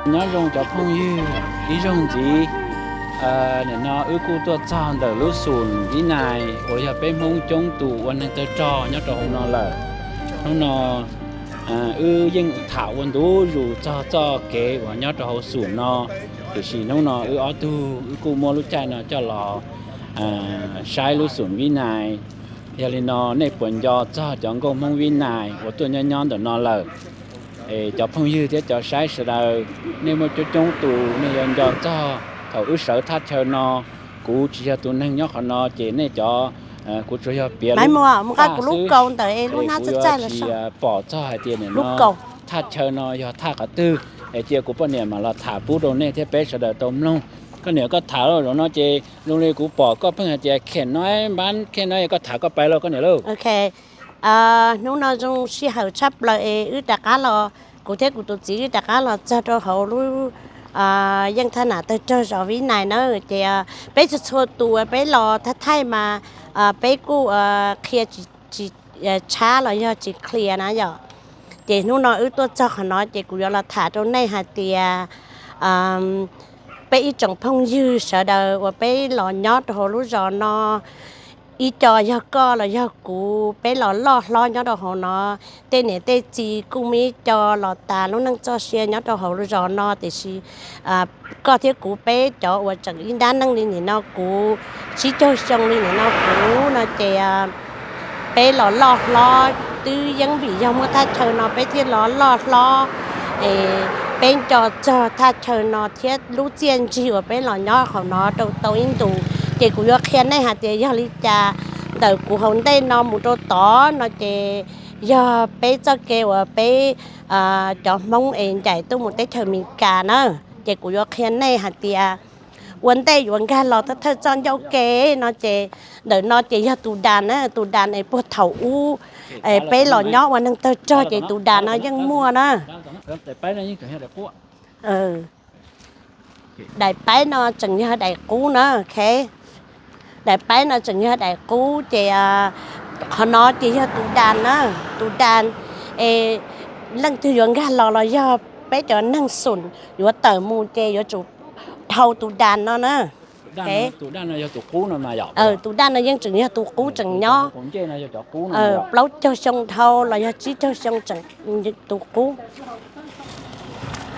Nyob zoo cov phooj ywg, ib zaug ntxiv, nim no wb kuj tuaj txog ntawm lub xum Vib Nais uas yog peb Hmoob coob tus ua neeg tawg rog nyob rau hauv no lawm. Hnub no wb yeej tham ua ntu zus txog txoj kev uas nyob rau hauv xum no, tiam sis hnub no wb ob tug wb kuj muab lub caij no coj los saib lub xum Vib Nais. Yog li no nej puas nco txog cov nkauj Hmoob Vib Nais uas tuaj nyob nyob ntawm no lawm? Cov phooj ywg thiab cov saib sawv daws, nej muaj coob coob tus nej yuav nco txog thaum wb sawv thaj chaw no. Kuv tsis yog tus neeg nyob qhov no ces nej cov, kuv tsuas yog piav lub xwb. Kuv yuav tsis pom txog hais tias nim no thaj chaw no yog thaj qhov twg, es cia kuv poj niam mam los tham pub rau nej thiab peb sawv daws tau mloog. Koj niam, koj tham los zaum no ces zoo li kuv pom koj pheej hais tias khe no npab khe no, koj tham koj pais lauj koj niam lauj. Hnub no zoo sij hawm tshaj plaws es wb rov qab los, kuv thiab kuv tus txiv wb rov qab los txog rau hauv lub yeej thaj nam tawg rog zos Vib Nais na. Ces peb txhua txhua tus peb los thaij thaij mas peb kuj qhia tsis tshab los yog tsis clear na yom. Ces hnub no wb tuaj txog qhov no ces kuv yuav los tham rau nej hais tias peb ib tsoom phooj ywg sawv daws uas peb los nyob rau hauv lub zos no, ib co yog koj los yog kuv, peb los loj hlob nyob rau hauv no, tej niam tej txiv kuj muaj ib co los tas lub neej txoj sia nyob rau hauv lub zos no, tiam sis koj thiab kuv peb cov uas tseem ib nrab neej li nim no kuv, tsib caug xyoo li nim no kuv no ces peb los loj hlob twb yeej vim yog muaj thaj chaw no peb thiaj los loj hlob, es peb nco txog thaj chaw no thiab lub txiaj ntsig uas peb los nyob qhov no rau tau ib ntus. Ces kuv yuav qhia nej hais tias yog li cas ntawm kuv hauv ntej no mus rau tod no ces yog peb txoj kev uas peb cov Hmoob es ncaim tuaj mus teb chaws Amelikas na. Ces kuv yuav qhia nej hais tias ua ntej yuav nkag los thawj thawj txoj ncauj ke no ces ntawm no ces yog tus das na, tus das es puag thaum ub peb los nyob ua neeg tawg rog ces tus das no yeej muaj na. Daim paib no tseem yog daim qub na, daim paib no tseem yog daim qub ces qhov no ces yog tus das na, tus das es leej twg yuav nkag los los yog peb cov neeg xum yuav tawm mus ces yuav tsum dhau tus das no na. Tus das no yeej tseem yog tus qub tseem nyob plaub caug xyoo dhau los yog tsib caug xyoo tseem tus qub.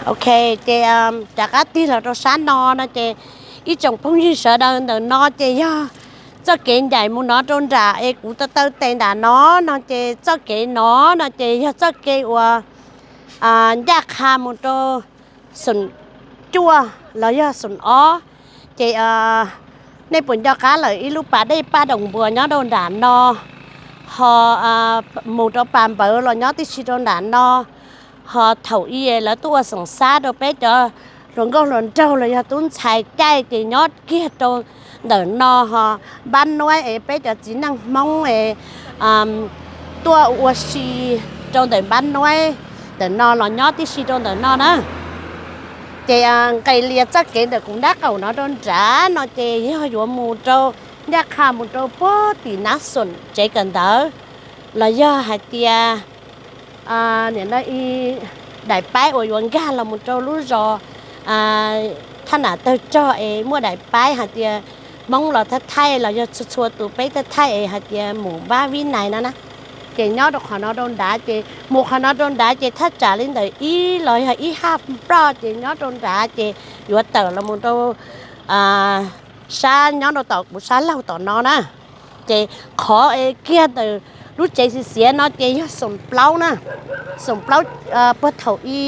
Ok, ces rov qab tig los rau sab no no ces ib tsoom phooj ywg sawv daws, ntawm no ces yog txoj kev ncaim mus no rau nram es kuv taw taw tes nram no no ces txoj kev no no ces yog txoj kev uas ncaj qha mus rau xoom cuaj los yog xoom ob. Ces nej puas nco qab lawm ib lub pas dej Paj Doos Npuas nyob rau nram no, ho mus rau pas npawv los nyob tib si rau nram no. Ho thaum i lawv tuaj ua xoom xab rau peb cov hluas nkauj hluas nraug los yog tub ntxhais caij ces nyob kiag rau ntawm no, ho npab nuaib es peb cov txiv neej Hmoob es tuaj ua si rau ntawm npab nuaib ntawm no los nyob tib si rau ntawm no na. Ces nqes lias txoj kev ntawm kuv nrab qaum no rau nrad no ces yog yuav mus rau ncaj qha mus rau puag tim nab xoom tsev kawm ntawv, los yog hais tias nim no daim paib uas yuav nkag los mus rau lub zos thaj nam tawg rog es muaj daim paib hais tias Hmoob los thaij thaij los yog txhua txhua tus peb thaij thaij es hais tias mus npab Vib Nais no na. Ces nyob rau qhov no rau nrad ces mus qhov no rau nrad ces thaj tsam li ntawm ib los yog ib haj nploj ces nyob rau nrad ces yuav tawm los mus rau sab nyob rau tom kuv sab laug tom no na. Ces qhov es kiag ntawm lub tsev xiv xiav no ces yog xoom plaub na. Xoom plaub puag thaum i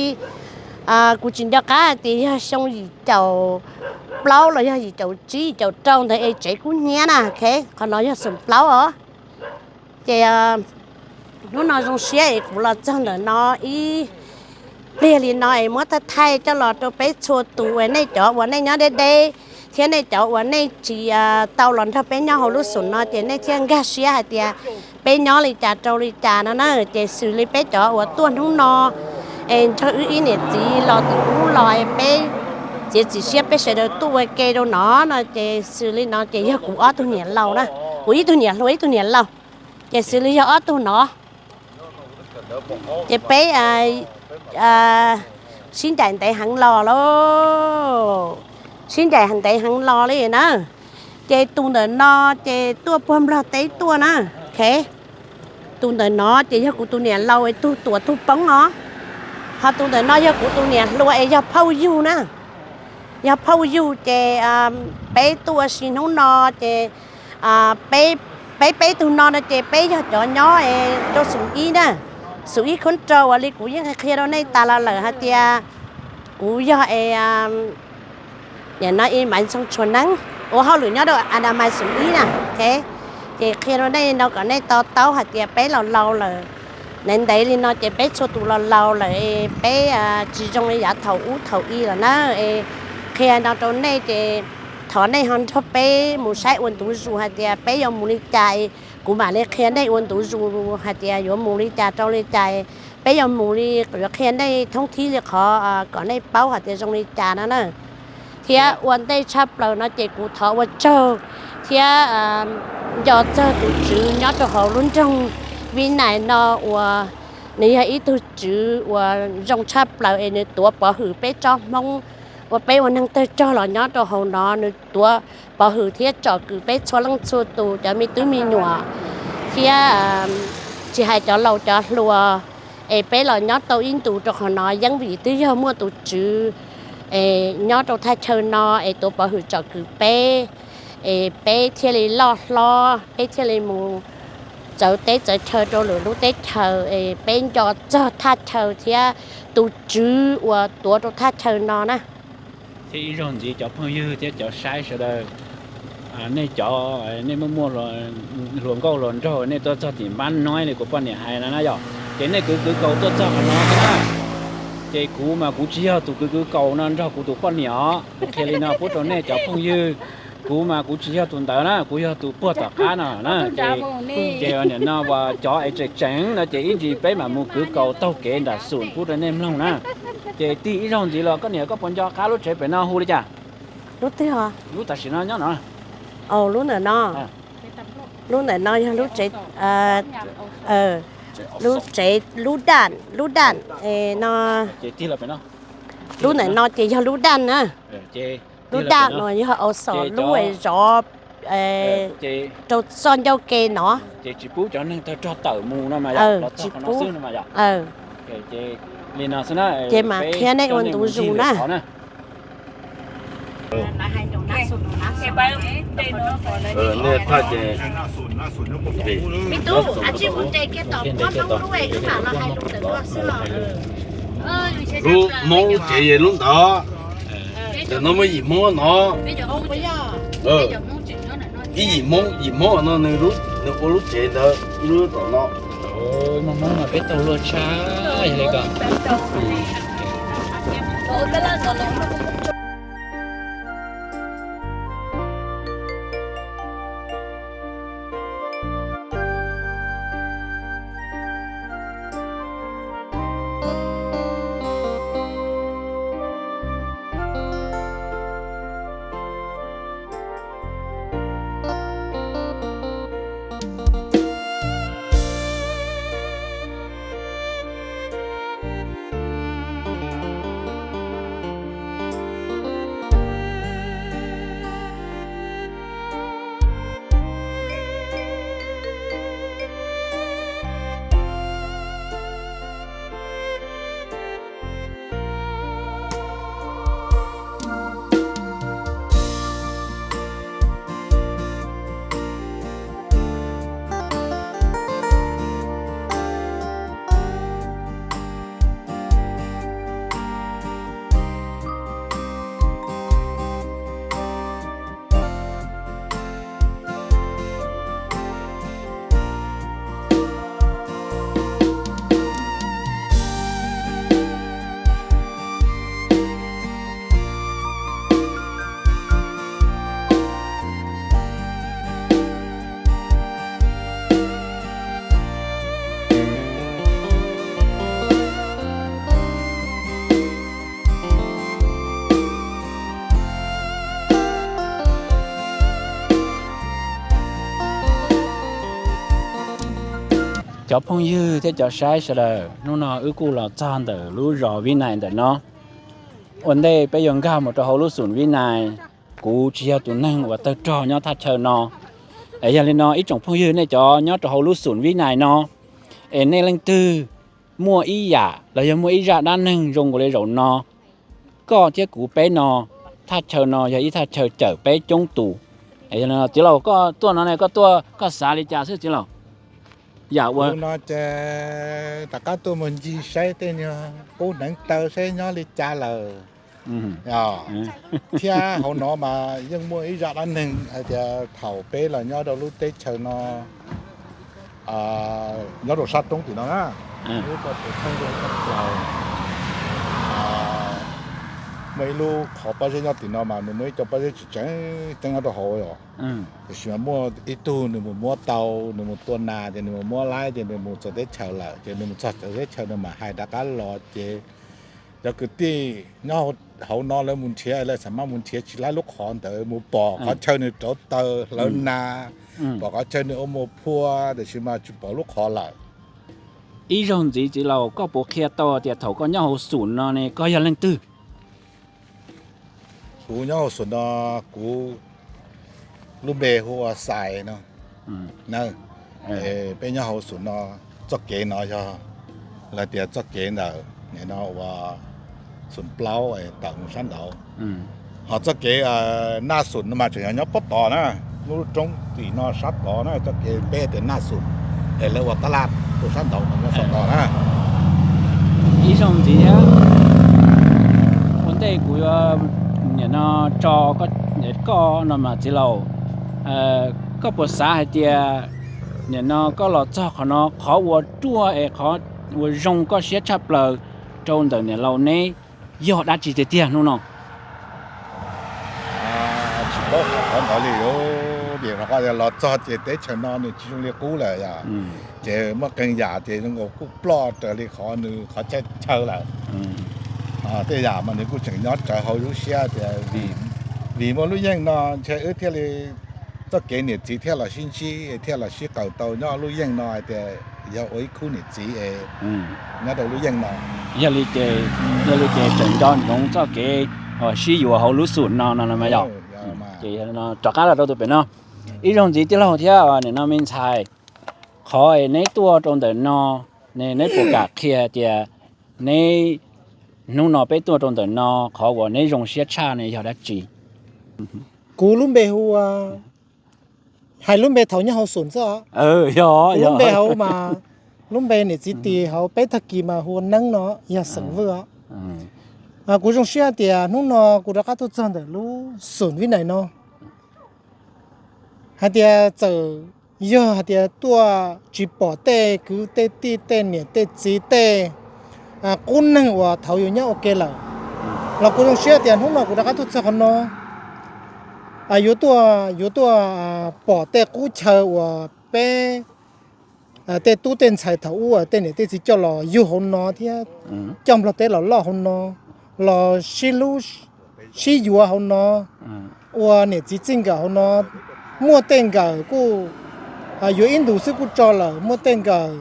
kuv tsis nco qab hais tias yog xyoo yim caum plaub los yog yim caum tsib yim caum rau ntawd es tsev kub hnyiab na. Qhov no yog xoom plaub os. Ces hnub no zoo siab es kuv los txog ntawm no ib pliag li no es muab thaij thaij coj los rau peb txhua tus uas nej cov uas nej nyob deb deb thiab nej cov uas nej tsis tau los nrog peb nyob hauv lub xoom no ces nej thiaj nkag siab hais tias peb nyob li cas rau li cas no na. Ces xws li peb cov uas tuaj hnub no es nrog wb ib niam txiv los tim ub los es peb txiav txim siab peb sawv daws tuaj ua ke rau no no ces xws li no ces yog kuv ob tug niam laus na, kuv ib tug niam hluas ib tug niam laus, ces xws li yog ob tug no. Ces peb, peb sib ncaim ntev heev los lauj, sib ncaim ntev heev los li na. Ces tus ntawm no ces tuaj puag Nplog teb tuaj na. Tus ntawm no ces yog kuv tus niam laus es tug tuam tug poob os, ho tus ntawm no yog kuv tus niam hluas es yog phauj yug na. Yog phauj yug ces peb tuaj ua si hnub no ces peb, peb tug no no ces peb yog cov nyob rau xum ib na, xum ib khoob rau uas li kuv yeej qhia rau nej tas los lawm hais tias kuv yog es nim no i Maiv Ntxhoo Tshua Neeb ua hauj lwm nyob rau Anamais xum ib na. Ces qhia rau nej no kom nej to taub hais tias peb los laus lawm, ntev ntev li no ces peb txhua tus los laus lawm es peb tsis zoo li yav thaum ub thaum i lawm na. Es qhia no rau nej ces thov nej ho nrog peb mus saib ua ntu zus hais tias peb yuav mus li cas, kuv mam li qhia nej ua ntu zus hais tias yuav mus li cas rau li cas, peb yuav mus li, yuav qhia nej thoob thib li qhov kom nej paub hais tias zoo li cas no na. Thiab ua ntej tshaj plaws no ces kuv thov ua tsaug thiab nco txog tus tswv nyob rau hauv lub nroog Vib Nais no uas nws yog ib tug tswv uas zoo tshaj plaws es nws tuav pov hwm peb tsob Hmoob uas peb ua neeg tawg rog los nyob rau hauv no, nws tuav pov hwm thiab tsom kwm peb txhua leej txhua tus cov me tub me nyuam thiab tsis hais cov laus cov hluas es peb los nyob tau ib ntus rau qhov no yeej vim twb yog muaj tus tswv es nyob rau thaj chaw no es tuav pov hwm tsom kwm peb, es peb thiaj li loj hlob, peb thiaj li mus txawv teb txawv chaw rau lwm lub teb chaws es peb nco txog thaj chaw thiab tus tswv uas tuav rau thaj chaw no na. Thiab ib zaug ntxiv cov phooj ywg thiab cov saib sawv daws, nej cov, nej muaj muaj hluas nkauj hluas nraug nej tuaj txog tim npab noib li kuv poj niam hais no na yom, ces nej kwv kwv kaus tuaj txog qhov no xwb na. Ces kuv mas kuv tsis yog tus kwv kwv kaus no nrog kuv tus poj niam os, kuv qhia li no pub rau nej cov phooj ywg. Kuv mas kuv tsis yog tus ntawd na, kuv yog tus puag tom qab no na. Ces nim no uas cov es tseem tseem no ces ib ntsis peb mam mus kwv kaus taug kev nram xum pub rau nej mloog na. Ces tig ib zaug ntxiv los koj niam koj puas nco qab lub tsev pem no hu li cas? Lub twg os? Lub tam sim no nyob no. Lub ntawm no. Lub ntawm no yog lub tsev, lub tsev, lub daj, lub daj no. Lub ntawm no ces yog lub daj na. Lub daj no yog au xom lub zov rau txoj ncauj ke no. Ces tsis pub cov neeg tawg rog tawm mus no mas yom, los txog qhov no xwb no mas yom. Li no xwb na, ces mam qhia nej ua ntu zus na. Nej thaj ces, me tub, a tsis mus nres kiag tom pob hnoob lub, wb mam los hais lus ntawm no xwb los. Lub Hmoob lub tsev yog lub ntawd. Ntawm no muaj yim Hmoob no. Ib yim Hmoob, yim Hmoob no nws ua lub tsev ntawd ib lub tom no. Muaj Hmoob mas peb tau luag tshaj yog li ko. Cov phooj ywg thiab cov saib sawv daws, hnub no wb kuj los txog ntawm lub zos Vib Nais ntawm no. Ua ntej peb yuav nkag mus rau hauv lub xum Vib Nais, kuv tsis yog tus neeg uas tawg rog nyob thaj chaw no. Es yog li no ib tsoom phooj ywg nej cov nyob rau hauv lub xum Vib Nais no, es nej leej twg muaj ib yam los yog muaj ib zaj dab neeg zoo nkaus li zaum no, koj thiab kuv peb no, thaj chaw no yog ib thaj chaw cawm peb coob tus. Txiv laus, koj tuaj no ne, koj tuaj koj xav li cas xwb txiv laus? Yam ua no ces rov qab tuaj mus ncig saib tej nyuag qub hneev taw saib nyob li cas lawm. Thiab hauv no mas yeej muaj ib zaj dab neeg hais tias thaum peb los nyob rau lub teb chaws no, nyob rau sab roob tim no na, muaj ib lub qhov pob zeb nyob tim no mas nws muaj ib co pob zeb tseem tseem ceeb nyob rau hauv os. Tiam sis mas muaj ib tug nws mus muab tau, nws mus tua nas ces nws mus muab laib ces nws mus txawv teb chaws lawm, ces nws mus txog txawv teb chaws nws mam hais rov qab los ces cov kwv tij nyob hauv no lawv mus nrhiav, lawv xam maj mus nrhiav tsis laib lub qhov ntawd, mus pom qhov chaw nws rauv taws hlawv nas, pom qhov chaw nws ua mus phua, tiam sis mas tsis pom lub qhov lawm. Ib zaug ntxiv txiv laus, koj puas qhia tau tias thaum koj nyob hauv xum no ne koj yog leej twg? Kuv nyob hauv xum no, kuv lub npe hu ua Xais no. Peb nyob hauv xum no, txoj kev no yog lawv tias txoj kev ntawm nim no uas xum plaub tawm mus sab nraud. Ho txoj kev Naj Xum no mas tseem yog nyob pob tod na, lub roob tim no sab tod na, txoj kev peb tias Naj Xum, es lawv ua tab laj rau sab nraud mas nyob sab tod na. Ib zaug ntxiv thiab, ua ntej kuv yuav nim no tso koj no mas txiv laus, koj puas xav hais tias nim no koj los txog qhov no, qhov uas ruaj es qhov uas zoo koj siab tshaj plaws rau ntawm niam laus neb yog dab tsi tiag tiag hnub no? Tsis paub qhov ntawd li, vim rau qhov los txog ces teb chaws no nws tsis zoo li qub lawm yom. Ces muaj qee yam ces zoo nkaus kuj ploj raws li qhov nws qhov chaw chaw lawm. Tej yam mas nws kuj tseem nyob rawv hauv lub siab tias vim muaj lub yeej no ntshe wb thiaj li, txoj kev niam txiv thiaj los sib ntsib thiaj los sib qaws tau nyob lub yeej no hais tias yog ua ib khub niam txiv es nyob rau lub yeej no. Yog li ces, yog li ces tseem nco ntsoov txoj kev sib yuav hauv lub xum no no mas yog. Ces rov qab los rau tus pem no, ib zaug ntxiv tij laug thiab nim no me ntxhais, qhov es neb tuaj rau ntawm no, neb puas kam qhia tias neb, hnub no peb tuaj rau ntawm no qhov uas neb zoo siab tshaj ne yog dab tsi? Kuv lub npe hu ua, hais lub npe thaum nyob hauv xum xwb os. Kuv lub npe hauv mas, lub npe niam txiv tis hauv peb tag kis mas hu ua Neeb no, yog xeem Vwj os. Kuv zoo siab tias hnub no kuv rov qab tuaj txog ntawm lub xum Vib Nais no, hais tias txawm yog hais tias tuaj tsis pom tej kwv tej tij tej niam tej txiv tej qub neeg uas thaum yus nyob ua ke lawm, los kuv zoo siab tias hnub no kuv rov qab tuaj txog qhov no, yuav tuaj, yuav tuaj pom tej qub chaw uas peb tej tub tej ntxhais thaum ub tej niam tej txiv coj los yug hauv no thiab coj Nplog teb los loj hauv no, los sib hlub sib yuav hauv no, ua niam txiv txij nkawm hauv no. Muaj tej nkawm kuj yuav ib ntus xwb kuj tso lawm, muaj tej nkawm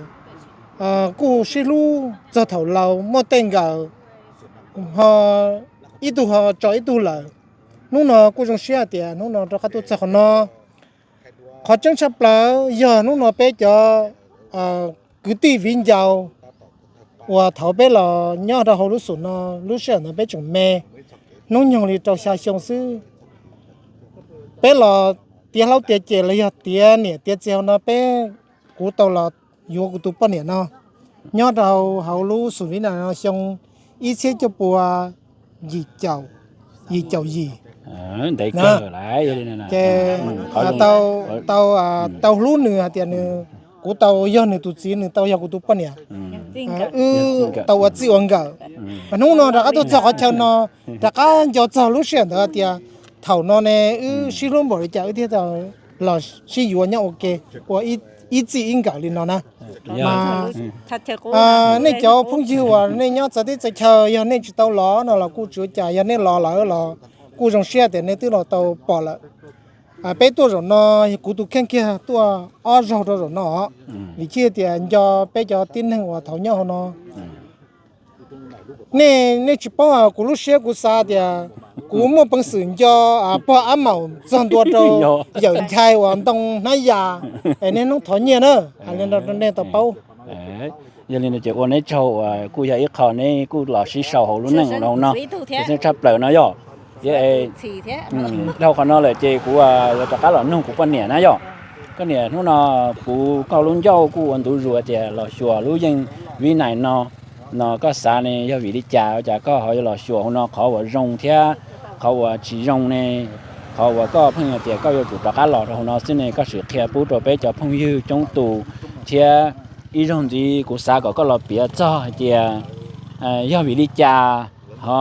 kuj sib hlub txog thaum laus, muaj tej nkawm ho ib tug ho tso ib tug lawm. Hnub no kuj zoo siab hais tias hnub no rov qab tuaj txog qhov no. Qhov tseeb tshaj plaws yog hnub no peb cov kwv tij viv ncaus uas thaum peb los nyob rau hauv lub xum no, lub sij hawm ntawd peb tseem me, hnub nyoog li rau xya xyoo xwb. Peb los tiav hlob tiav ceg los yog tiav niam tiav txiv hauv no, peb, kuv tau los yuav kuv tus poj niam no nyob rau hauv lub xum Vib Nais no xyoo ib txhiab cuaj pua yim caum yim. Ces tau, tau hlub nws hais tias nws, kuv tau yog nws tus txiv, nws tau yog kuv tus poj niam, wb tau ua txij ua nkawm. Hnub no rov qab tuaj txog qhov chaw no, rov qab nco txog lub sij hawm ntawd tias thaum no ne wb sib hlub npaum li cas wb thiaj los sib yuav nyob ua ke, ua ib txij ib nkawm li no na. Nej cov phooj ywg uas nej nyob txawv teb txawv chaw, yog nej tsis tau los no los kuj tsis ua cas, yog nej los lawm los kuj zoo siab tias nej twb los tau pom lawm. Peb tuaj zaum no, kuv tus kheej kiag tuaj ob zaug rau zaum no, vim thiaj tias nco peb cov tib neeg uas thaum nyob hauv no. Nej, nej tsis paub, kuv lub siab kuv xav tias kuv muaj peev xwm nco pog Ab Maum txog ntua rau yawm Nchai uas ntoo hnab yas, es niaj hnub thov nyiaj na. Hais li no rau nej tau paub. Yog li no ces ua neb tsaug uas kuj yog ib qho neb kuj los sib sau hauv lub neej no, tshaj plaws no yog. Dhau qhov no lawm ces kuv yuav rov qab los nug kuv poj niam na yog. Koj niam, hnub no kuv koj lub ncauj kuj ua ntu zus tias los xyuas lub yeej Vib Nais no, no koj xav ne yog vim li cas ua cas koj ho yuav los xyuas hauv no, qhov uas zoo thiab qhov uas tsis zoo ne? Qhov uas koj pheej tias koj yuav tsum rov qab los rau hauv no xwb ne, koj sim qhia pub rau peb cov phooj ywg coob tus thiab. Ib zaug ntxiv kuv xav kom koj los piav txog hais tias yog vim li cas ho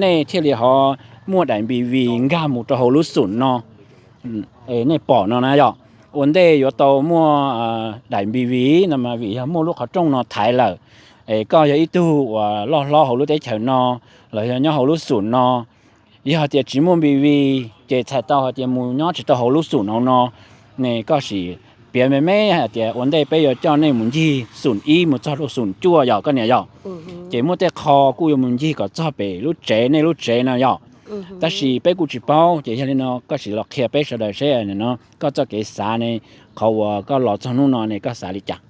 nej thiaj li ho muaj daim npis vis nkag mus rau hauv lub xum no, nej pom no na yog. Ua ntej yuav tau muaj daim npis vis no mas vim yog muaj lub qhov rooj no thaiv lawm, es koj yog ib tug uas loj hlob hauv lub teb chaws no los yog nyob hauv lub xum no, yog tias tsis muaj npis vis ces txhais tau hais tias mus nyob tsis tau hauv lub xum no no, ne koj sim piav me me hais tias ua ntej peb yuav coj nej mus ncig xum ib mus txog rau xum cuaj yog koj niam yog, ces muaj tej qho kuj yuav mus ncig kom txog pem lub tsev, nej lub tsev no yog. Tab sis peb kuj tsis paub, ces yog li no koj sim los qhia peb sawv daws seb no koj txoj kev xav ne, qhov uas koj los txog hnub no ne koj xav li cas?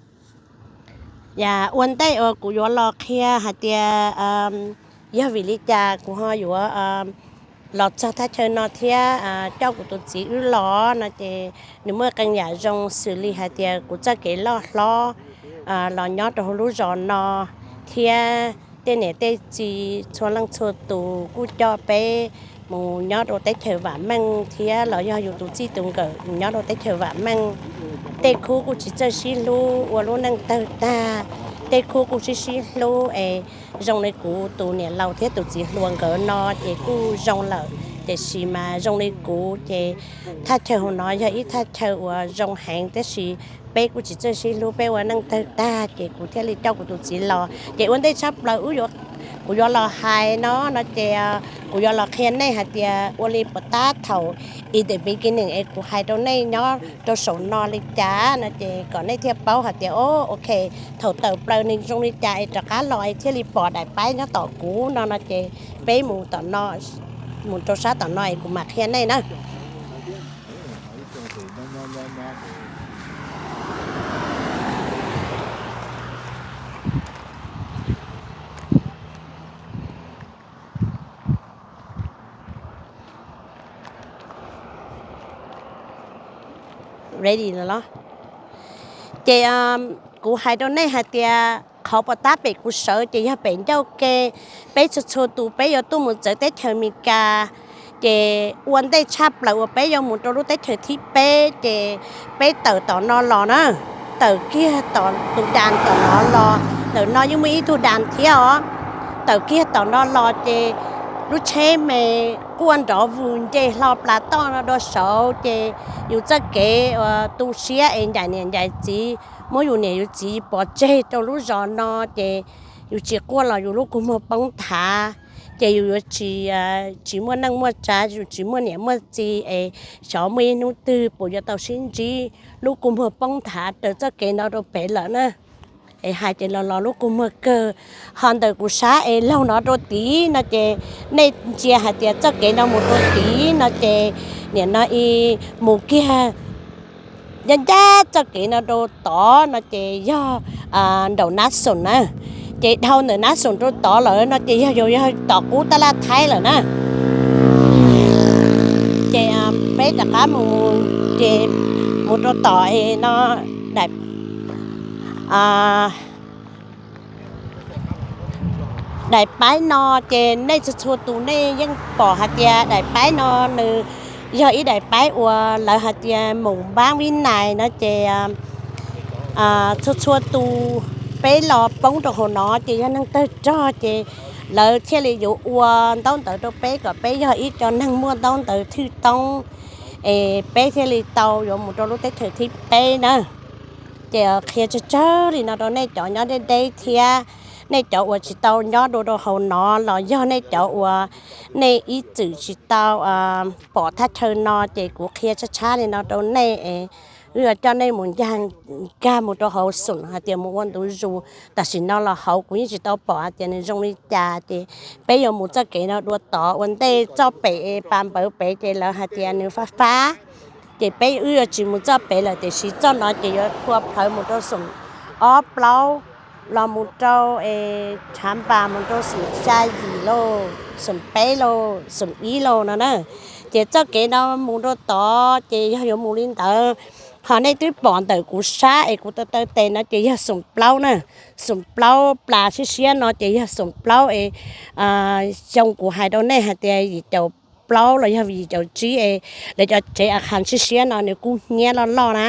Yam ua ntej uas kuv yuav los qhia hais tias yog vim li cas kuv ho yuav los txog thaj chaw no thiab coj kuv tus txiv wb los no ces nws muaj qee yam zoo xws li hais tias kuv txoj kev loj hlob los nyob rau hauv lub zos no, thiab tej niam tej txiv txhua leej txhua tus kuj coj peb mus nyob rau teb chaws vam meej thiab los yog yus tus txij tus nkawm mus nyob rau teb chaws vam meej. Tej khub kuj tsis txawj sib hlub, ua lub neej tawg tag, tej khub kuj sib sib hlub es zoo li kuv tus niam laus thiab tus txiv hluas nkawd no ces kuj zoo lawm, tiam sis mas zoo li kuv ces thaj chaw hauv no yog ib thaj chaw uas zoo heev, tab sis peb kuj tsis txawj sib hlub, peb ua neej tawg tag ces kuv thiaj li coj kuv tus txiv los. Ces ua ntej tshaj plaws kuv yuav los hais no no ces kuv yuav los qhia nej hais tias ua li puas tab thaum in the beginning es kuv hais rau nej nyob rau saum no li cas no ces kom nej thiaj paub hais tias o, ok, thaum tawm plaws nws zoo li cas es rov qab los es thiaj li pom daim paib nyob tom kuv no no ces peb mus tom no, mus rau sab tom no es kuv mam qhia nej na. Ready los? Ces kuv hais rau nej hais tias qhov puas tab pem kuv sawv ces yog pem ncauj ke. Peb txhua txhua tus peb yuav tuaj mus txawv teb chaws Amelikas, ces ua ntej tshaj plaws uas peb yuav mus rau lub teb chaws thib peb ces peb tawm tom no los na. Tawm kiag tom tus das tom no los, ntawm no yeej muaj ib tug das thiab os. Tawm kiag tom no los ces lub tsheb me quaj nrov vwg nce hlo plas toj no dua saud ces yus txoj kev tu siab es ncaim niam ncaim txiv, muab yus niam yus txiv pov tseg rau lub zos no ces yus tsis quaj los yus lub kua muag poob nthav, ces yus yuav tsis, tsis muaj neej muaj tsav, yus tsis muaj niam muaj txiv es xyov muaj ib hnub twg puas yuav tau sib ntsib, lub kua muag poob nthav raws txoj kev no rau pem lawm na. Es hais ces los los lub kua muag kawg. Ho ntawm kuv sab es laug no rau tid no ces nej ntsia hais tias txoj kev no mus rau tid no ces nim no mus kiag ncaj ncaj txoj kev no rau tod no ces yog nraum Nab Xoom na. Ces dhau ntawm Nab Xoom rau tod lawm no ces yog, yog tom qub tab laj Thaib lawm na. Ces peb rov qab mus, ces mus rau tom no, daim paib no ces nej txhua txhua tus nej yeej pom hais tias daim paib no nws yog ib daim paib uas lawv hais tias mus npab Vib Nais no ces txhua txhua tus peb los poob rau hauv no ces yog neeg tawg rog ces lawv thiaj li yuav ua ntaub ntawv rau peb kom peb yog ib co neeg muaj ntaub ntawv thwj toob es peb thiaj li tau yuav mus rau lub teb chaws thib peb na. Ces qhia tsawg tsawg li no rau nej cov nyob deb deb thiab nej cov uas tsis tau nyob dua rau hauv no los yog nej cov uas nej ib txwm tsis tau pom thaj chaw no ces kuv qhia tshab tshab li no rau nej es Wb yuav coj nej mus ncaj nkag mus rau hauv xoom hais tias mus ua ntu zus. Tam sim no los hauv kuv yeej tsis tau pom hais tias nws zoo li cas, ces peb yuav mus txoj kev no dua tod ua ntej txoj pem es pas npawv pem ces lawv hais tias nws fab fab, ces peb wb yuav tsis mus txoj pem lawm, tiam sis txoj no ces yuav phua plhawv mus rau xoom ob plaub, los mus rau es tshav npas mus rau xoom xya yim lauj, xoom peb lauj, xoom ib lauj no na. Ces txoj kev no mus rau tod ces yog yuav mus li ntawd. Ho nej twb pom ntawm kuv sab es kuv taw taw tes no ces yog xoom plaub na. Xoom plaub plas siab siab no ces yog xoom plaub es xyoo kuv hais rau nej hais tias yim caum plaub los yog yim caum tsib es lawv cov tsev a khas siab siab no nws kuj hnyiab loj loj na.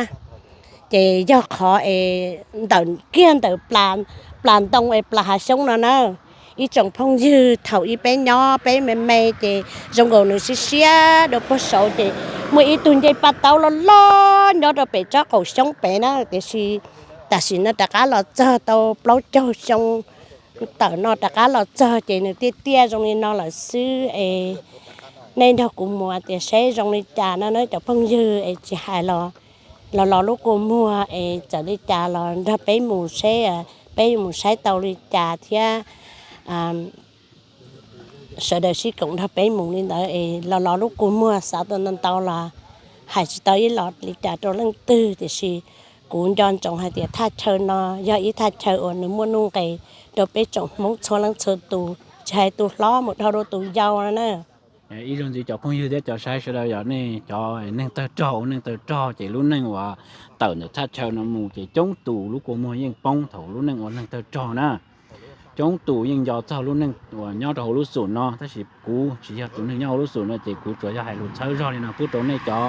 Ces yog qhov es ntawm kiag ntawm plas ntoo es plas hav xyoob no na. Ib tsoom phooj ywg, thaum ub peb nyob peb me me ces zoo nkaus nws siab siab rau puag saud ces muaj ib tug ncej paj taub loj loj nyob rau pem tsob qaum xyoob pem na, tiam sis tam sim no rov qab los txog tau plaub caug xyoo tawm no rov qab los txog ces nws tiaj tiaj zoo li no lawm xwb es nej nrog kuv mus tias seb zoo li cas no na cov phooj ywg es tsis hais los los los lub kua muag es txawm li cas los nrog peb mus seb peb yuav mus saib tau li cas thiab sawv daws sib koom nrog peb mus li ntawd es los los lub kua muag xav tau ntau ntau los hais tsis tau ib los li cas rau leej twg, tiam sis kuv nco ntsoov hais tias thaj chaw no yog ib thaj chaw uas nws muaj nuj nqes rau peb tsoom Hmoob txhua leej txhua tus, tsis hais tus hlob mus dhau rau tus yau no na. Ib zaug ntxiv cov phooj ywg thiab cov saib sawv daws, yog nej cov neeg tawg rog ua neeg tawg rog ces lub neej uas tawm ntawm thaj chaw no mus ces coob tus lub kua muag yeej poob thaum lub neej ua neeg tawg rog na. Coob tus yeej nco txog lub neej uas nyob rau hauv lub xum no, tab sis kuv tsis yog tus neeg nyob hauv lub xum no ces kuv tsuas yog hais lus txhawb zog li no pub rau nej cov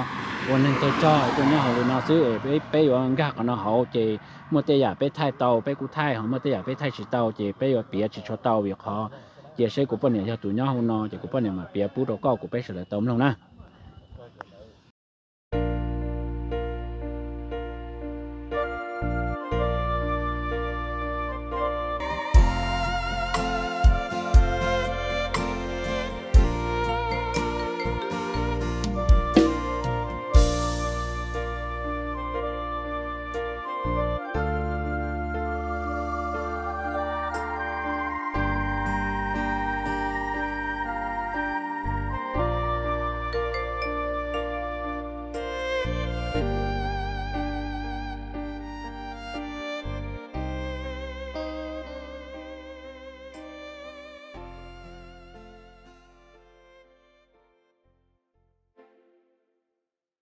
ua neeg tawg rog tuaj nyob hauv li no xwb es peb yuav nkag qhov no hauv ces muaj tej yam peb thaij tau peb kuj thaij, ho muaj tej yam peb thaij tsis tau ces peb yuav piav tsis tshua tau, vim qhov cia seb kuv poj niam yog tus nyob hauv no ces kuv poj niam mam piav pub rau koj kuv peb sawv daws tau mloog na.